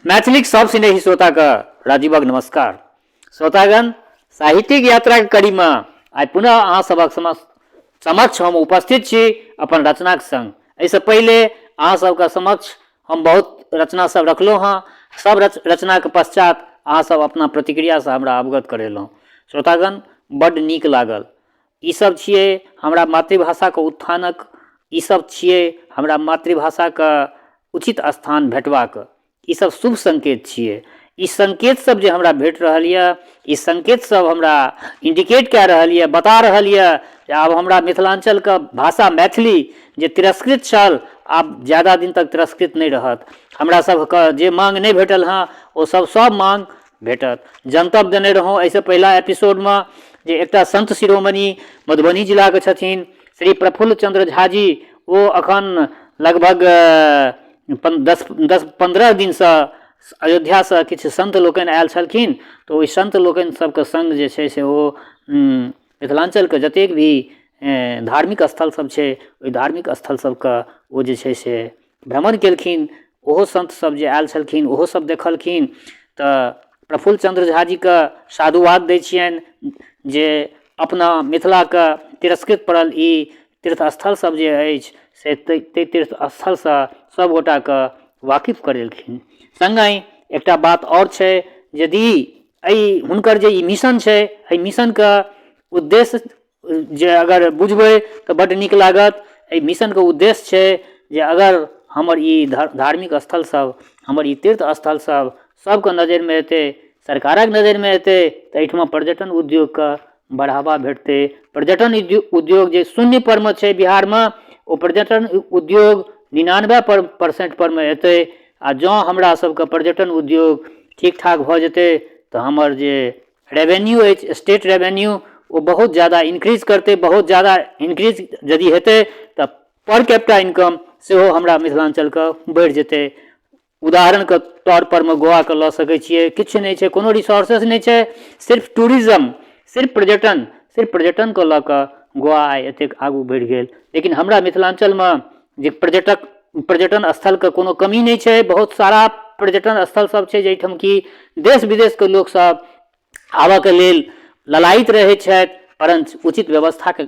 मैथिलीक सब स्नेही श्रोताके राजीवक नमस्कार। श्रोतागण, साहित्यिक यात्राके कड़ीमे आइ पुनः अहाँ सभक समक्ष हम उपस्थित छी अपन रचनाक संग। एहिसँ पहिले अहाँ सबके समक्ष हम बहुत रचना सब रखलहुँ हँ। सब रचनाके पश्चात अहाँ सब अपना प्रतिक्रियासँ हमरा अवगत करेलहुँ। श्रोतागण, बड्ड नीक लागल। ई सब छियै हमरा मातृभाषाके उत्थानक, ई सब छियै हमरा मातृभाषाके उचित स्थान भेटबाक, ई सब शुभ संकेत छियै। ई संकेत सब जे हमरा भेट रहल यऽ, ई संकेत सब हमरा इंडिकेट कए रहल यऽ, बता रहल यऽ जे आब हमरा मिथिलाञ्चलके भाषा मैथिली जे तिरस्कृत छल, आब ज्यादा दिन तक तिरस्कृत नहि रहत। हमरा सबके जे माँग नहि भेटल हँ, ओ सब सब माँग भेटत। जनतब देने रहौं एहिसँ पहिला एपिसोडमे जे एकटा संत शिरोमणि मधुबनी जिलाके छथिन श्री प्रफुल्ल चंद्र झा जी, ओ अखन लगभग 10-15 दिनसँ अयोध्यासँ किछु संत लोकनि आयल छलखिन, तऽ ओहि संत लोकनि सबके संग जे छै से ओ मिथिलाञ्चलके जतेक भी धार्मिक स्थल सब छै, ओहि धार्मिक स्थल सबके ओ जे छै से भ्रमण केलखिन। ओहो संत सब जे आयल छलखिन ओहो सब देखलखिन। तऽ प्रफुल्ल चंद्र झा जीके साधुवाद दै छियनि जे अपना मिथिलाके तिरस्कृत पड़ल ई तीर्थ स्थल सब जे अछि से ताहि तीर्थ स्थलसँ सबगोटाके वाकिफ करेलखिन। सङ्गहि एकटा बात आओर छै, यदि एहि हुनकर जे ई मिशन छै, एहि मिशनके उद्देश्य जे अगर बुझबै तऽ बड्ड नीक लागत। एहि मिशनके उद्देश्य छै जे अगर हमर ई धार्मिक स्थल सब, हमर ई तीर्थ स्थल सब सबके नजरिमे एतै, सरकारक नजरिमे एतै, तऽ एहिठमा पर्यटन उद्योगके बढ़ावा भेटतै। पर्यटन उद्योग जे शून्य परमे छै बिहारमे, ओ पर्यटन उद्योग 99 परसेंट परमे एतै। आ जँ हमरा सबके पर्यटन उद्योग ठीक ठाक भऽ जेतै तऽ हमर जे रेवेन्यू अछि, स्टेट रेवेन्यू, ओ बहुत ज्यादा इन्क्रीज करतै। बहुत ज्यादा इन्क्रीज यदि हेतै तऽ पर कैपिटा इनकम सेहो हमरा मिथिलाञ्चलके बढ़ि जेतै। उदाहरणके तौरपरमे गोवाके लऽ सकै छियै। किछु नहि छै, कोनो रिसोर्सेस नहि छै, सिर्फ टूरिज्म, सिर्फ पर्यटन, सिर्फ पर्यटनके लऽ कऽ गोवा आइ एतेक आगू बढ़ि गेल। लेकिन हमरा मिथिलाञ्चलमे जे पर्यटन स्थलके कोनो कमी नहि छै, बहुत सारा पर्यटन स्थल सब छै जाहिठाम कि देश विदेशके लोकसब आबऽके लेल ललायित रहै छथि, परञ्च उचित व्यवस्थाके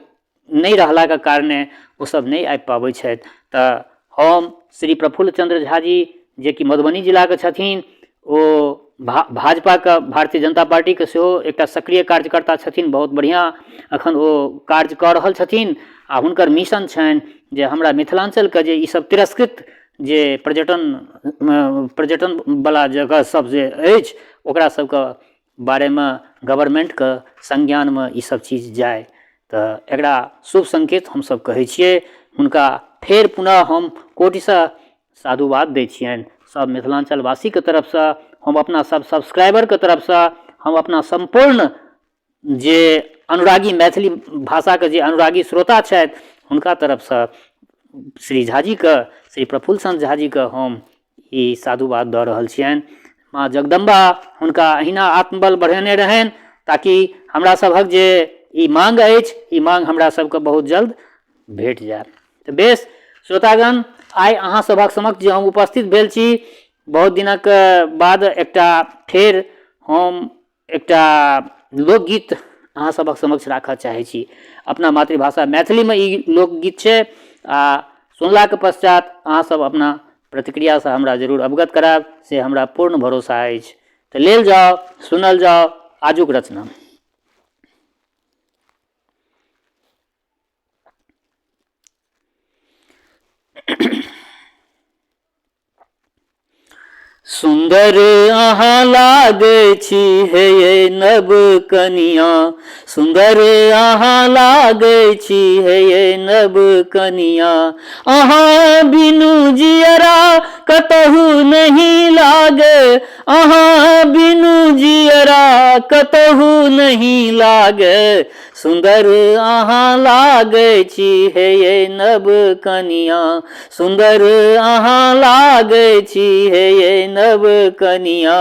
नहि रहलाके कारणे ओसब नहि आबि पाबै छथि। तऽ हम श्री प्रफुल्ल चंद्र झा जी जेकि मधुबनी जिलाके छथिन, ओ भाजपाके, भारतीय जनता पार्टीके सेहो एकटा सक्रिय कार्यकर्ता छथिन। बहुत बढ़िआँ एखन ओ कार्य कऽ रहल छथिन आ हुनकर मिशन छनि जे हमरा मिथिलाञ्चलके जे ईसब तिरस्कृत जे पर्यटनवला जगह सब जे अछि, ओकरा सबके बारेमे गवर्मेन्टके संज्ञानमे ईसब चीज जाइ। तऽ एकरा शुभ संकेत हमसब कहै छियै। हुनका फेर पुनः हम कोटिसँ साधुवाद दै छियनि सब मिथिलाञ्चलवासीके तरफसँ, हम अपना सब सब्सक्राइबरके तरफसँ, हम अपना सम्पूर्ण जे अनुरागी मैथिली भाषाके जे अनुरागी श्रोता छथि हुनका तरफसँ श्री झाजीके, श्री प्रफुल्ल चन्द्र झाजीके हम ई साधुवाद दऽ रहल छियनि। माँ जगदम्बा हुनका अहिना आत्मबल बढ़ेने रहनि ताकि हमरा सभक जे ई माँग अछि, ई माँग हमरा सबके बहुत जल्द भेट जाय। तऽ बेस श्रोतागण, आइ अहाँ सभक समक्ष जे हम उपस्थित भेल छी, बहुत दिनक बाद एकटा फेर हम एकटा लोकगीत अहाँ सभक समक्ष राखऽ चाहै छी। अपना मातृभाषा मैथिलीमे ई लोकगीत छै आ सुनलाके पश्चात अहाँ सब अपना प्रतिक्रियासँ हमरा जरूर अवगत करायब, से हमरा पूर्ण भरोसा अछि। तऽ लेल जाउ, सुनल जाउ आजुक रचना। सुन्दर अहाँ लागै छी हे ये नव कनिया, सुन्दर अहाँ लागै छी हे ये नव कनिया, अहाँ बिनु जियरा कतहु नहि लागे, अहाँ बिनु जियरा कतहु नहि लागे, सुन्दर अहाँ लागै छी हे ये नव कनिया, सुन्दर अहाँ लागै छी हे ये नव कनिया,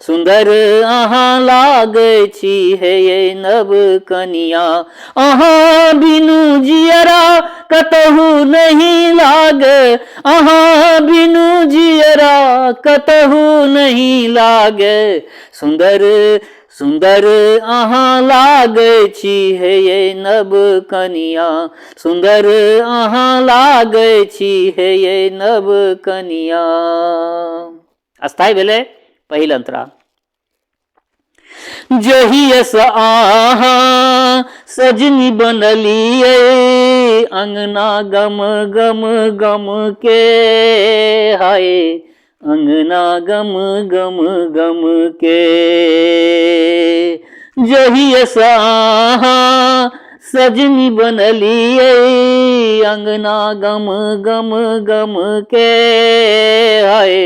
सुन्दर अहाँ लागै छी हे ये नव कनिया, अहाँ बिनु जियरा कतहु नहि लागे, अहाँ बिनु जियरा कतहु नहि लागे। सुन्दर सुन्दर अहाँ लागै छी हे यै नव कनिया, सुन्दर अहाँ लागै छी हे यै नव कनिया। स्थायी भेलै पहिल अंतरा। जहियसँ अहाँ सजनी बनलियै, अङ्गना गम गम गम के हाय, अङ्गना गम गम गम के। जहियसँ अहाँ सजनी बनलियै, अङ्गना गम गम गम के हाय,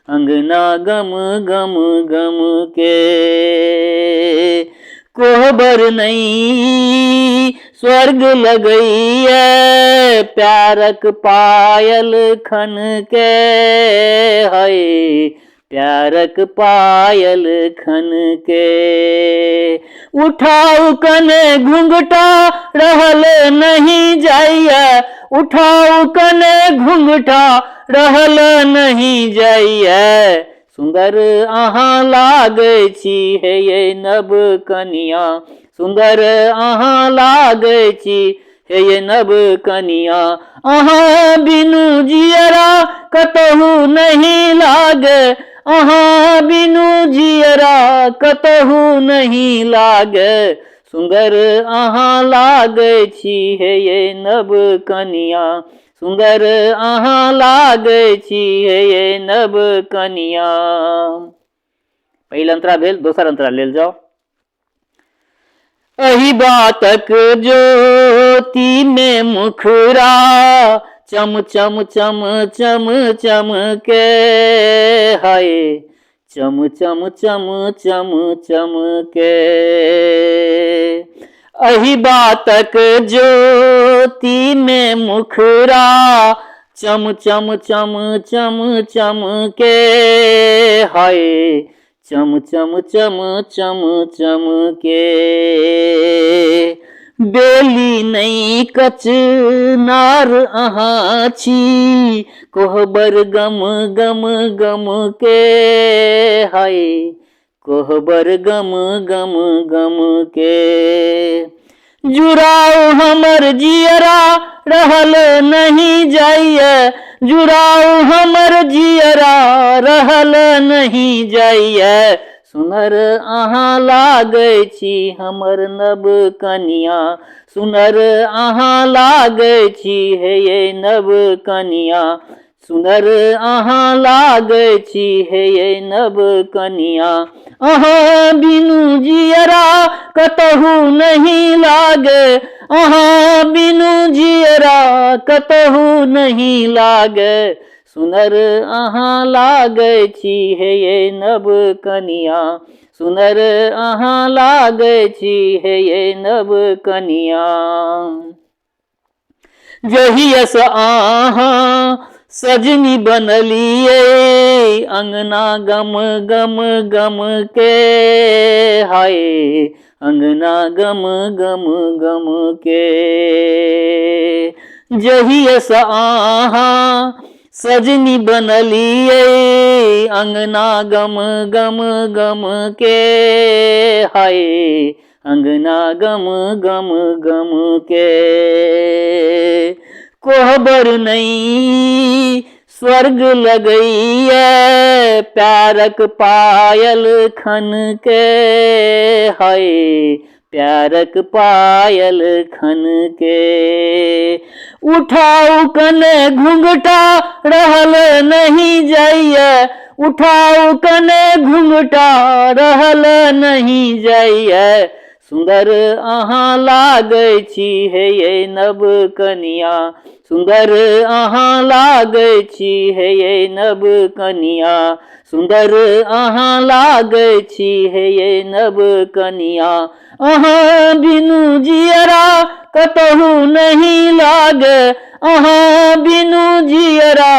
अङ्गना गम गम गम के। कोहबर नहीं स्वर्ग लगैया, प्यारक पायल खन के है, प्यारक पायल खन के। उठाउ कने घुंघटा रहल नहीं जाइया, उठाउ कने घुंघटा रहल नहीं जाइया। सुन्दर अहाँ लागै छी हे यै नव कनिया, सुन्दर अहाँ लागै छी हे यै नव कनिया। अहाँ बिनु जियरा कतहु नहि लागे, अहाँ बिनु जियरा कतहु नहि लागे। सुन्दर अहाँ लागै छी हे यै नव कनिया, सुन्दर अहाँ लागै छी हे यै नव कनिया। पहिल अंतरा भेल, दोसर अंतरा लेल जाओ। एहि बातक ज्योति में मुखरा चम चम चम चम चम के हाय, चम चम चम चम चम के। एहि बातक ज्योति में मुखरा चम चम चम चम चम के हाय, चम चम चम चम चम के। बेली नहि कचनार अहाँ छी, कोहबर गम गम गम के हाय, कोहबर गम गम गम के। जुड़ाउ हमर जियरा रहल नहीं जाइए, जुड़ाउ हमर जियरा रहल नहीं जाइए। सुनर अहाँ लागै छी हमर नव कनिया, सुनर अहाँ लागै छी हे यै नव कनिया। सुनर अहाँ लागै छी हे यै नव कनिया। अहाँ बिनु जियरा कतहु नहि लागे, अहाँ बिनु जियरा कतहु नहि लागे। सुनर अहाँ लागै छी हे यै नव कनिया, सुनर अहाँ लागै छी हे यै नव कनिया। जहियसँ अहाँ सजनी बनलियै, अङ्गना गम गम गम के हाय, अङ्गना गम गम गम के। जहियसँ अहाँ सजनी बनलियै, अङ्गना गम गम गम के हाय, अङ्गना गम गम गम के। कोहबर नहीं स्वर्ग लगैया, प्यारक पायल खन के हाय, प्यारक पायल खन के। उठाउ कने घुंघटा रहल नहीं जाइए, उठाउ कने घुंघटा रहल नहीं जाइए। सुन्दर अहाँ लागै छी हे यै नव कनिया, सुन्दर अहाँ लागै छी हे यै नव कनिया। सुन्दर अहाँ लागै छी हे यै नव कनिया। अहाँ बिनु जियरा कतहु नहि लागे, अहाँ बिनु जियरा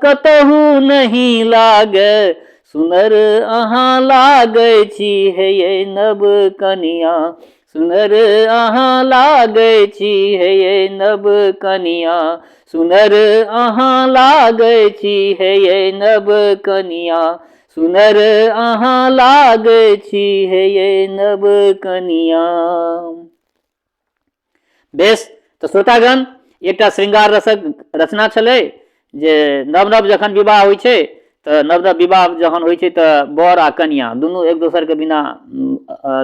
कतहु नहि लागे। सुनर अहाँ लागै छी हे यै नव कनिया, सुनर अहाँ लागै छी हे यै नव कनिया, सुनर अहाँ लागै छी हे यै नव कनिया, सुनर अहाँ लागै छी हे यै नव कनिया। बेस, तऽ श्रोतागण, एकटा श्रृंगार रसक रचना छलै जे नव नव जखन विवाह होइ छै तऽ नव नव विवाह जहन होइ छै तऽ वर आ कनिआ दुनू एक दोसरके बिना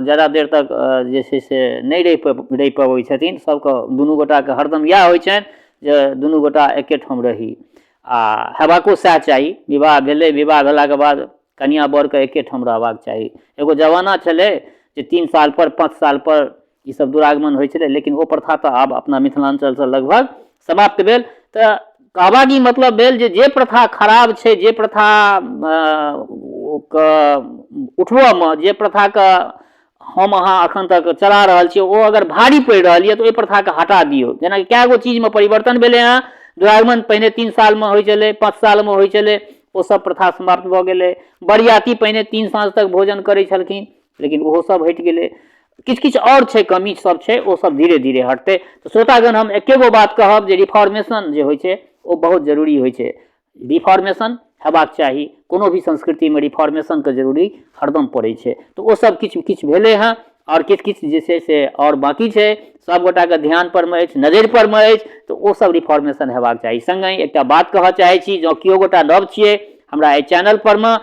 ज्यादा देर तक जे छै से नहि रहि पबै छथिन। सबके दुनू गोटाके हरदम इएह होइ छनि जे दुनू गोटा एकेठाम रही, आ हेबाको सएह चाही। विवाह भेलै, विवाह भेलाके बाद कनिआ वरके एकेठाम रहबाक चाही। एगो जमाना छलै जे 3 साल पर 5 साल पर ई सब दुरागमन होइ छलै, लेकिन ओ प्रथा तऽ आब अपना मिथिलाञ्चलसँ लगभग समाप्त भेल। तऽ कहबाक ई मतलब भेल जे जे प्रथा खराब छै, जे प्रथा के उठबऽमे, जे प्रथाके हम अहाँ एखन तक चला रहल छियै, ओ अगर भारी पड़ि रहल यऽ तऽ ओहि प्रथाके हटा दियौ। जेनाकि कए गो चीजमे परिवर्तन भेलै हँ। दुरागमन पहिने 3 सालमे होइ छलै, 5 सालमे होइ छलै, ओ सब प्रथा समाप्त भऽ गेलै। बरियाती पहिने 3 साँझ तक भोजन करै छलखिन, लेकिन ओहो सब हटि गेलै। किछु किछु आओर छै, कमी सब छै, ओ सब धीरे धीरे हटतै। तऽ श्रोतागण, हम एके गो बात कहब जे रिफॉर्मेशन जे होइ छै ओ बहुत जरूरी होइ छै। रिफॉर्मेशन हेबाक चाही, कोनो भी संस्कृतिमे रिफॉर्मेशनके जरूरी हरदम पड़ै छै। तऽ ओ सब किछु किछु भेलै हँ, आओर किछु किछु जे छै से आओर बाँकी छै, सभगोटाके ध्यान परमे अछि, नजरि परमे अछि, तऽ ओ सब रिफॉर्मेशन हेबाक चाही। सङ्गहि एकटा बात कहऽ चाहै छी, जँ केओ गोटा नव छियै हमरा एहि चैनल परमे,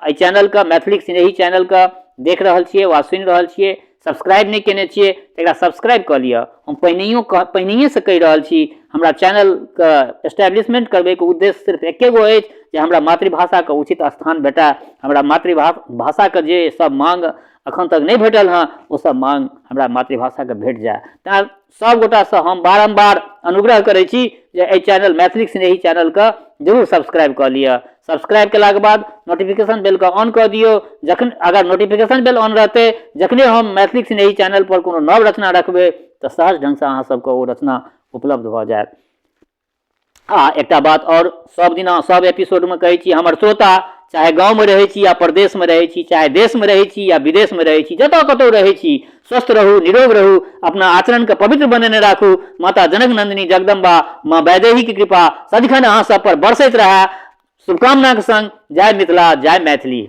एहि चैनलके मैथिलीक सिनेही चैनलके देख रहल छियै वा सुनि रहल छियै, सब्सक्राइब नहि केने छियै तऽ एकरा सब्सक्राइब कऽ लिअ। हम पहिनहियो पहिनहिएसँ कहि रहल छी, हमरा चैनलके एस्टैब्लिशमेंट करबैके उद्देश्य सिर्फ एके गो अछि जे हमरा मातृभाषाके उचित स्थान भेटय, हमरा मातृभा भाषाके जे सब माँग एखन तक नहि भेटल हँ ओ सब माँग हमरा मातृभाषाके भेट जाय। तैँ सभगोटासँ हम बारम्बार अनुग्रह करै छी जे एहि चैनल मैथिलीक स्नेही चैनलके जरूर सब्सक्राइब कऽ लिअ। सब्सक्राइब केलाके बाद नोटिफिकेशन बेलके ऑन कऽ दियौ। जखन अगर नोटिफिकेशन बेल ऑन रहतै, जखने हम मैथिलीक स्नेही चैनलपर कोनो नव रचना रखबै तऽ सहज ढङ्गसँ अहाँ सबके ओ रचना उपलब्ध भऽ जायत। आ एकटा बात आओर सब दिना सब एपिसोडमे कहै छी, हमर श्रोता चाहे गाँवमे रहै छी या परदेशमे रहै छी, चाहे देशमे रहै छी या विदेशमे रहै छी, जतऽ कतहु रहै छी, स्वस्थ रहू, निरोग रहू, अपना आचरणके पवित्र बनेने राखू। माता जनक नन्दिनी जगदम्बा माँ वैदेहीके कृपा सदिखन अहाँ सब पर बरसैत रहए। शुभकामनाके संग जय मिथिला, जय मैथिली।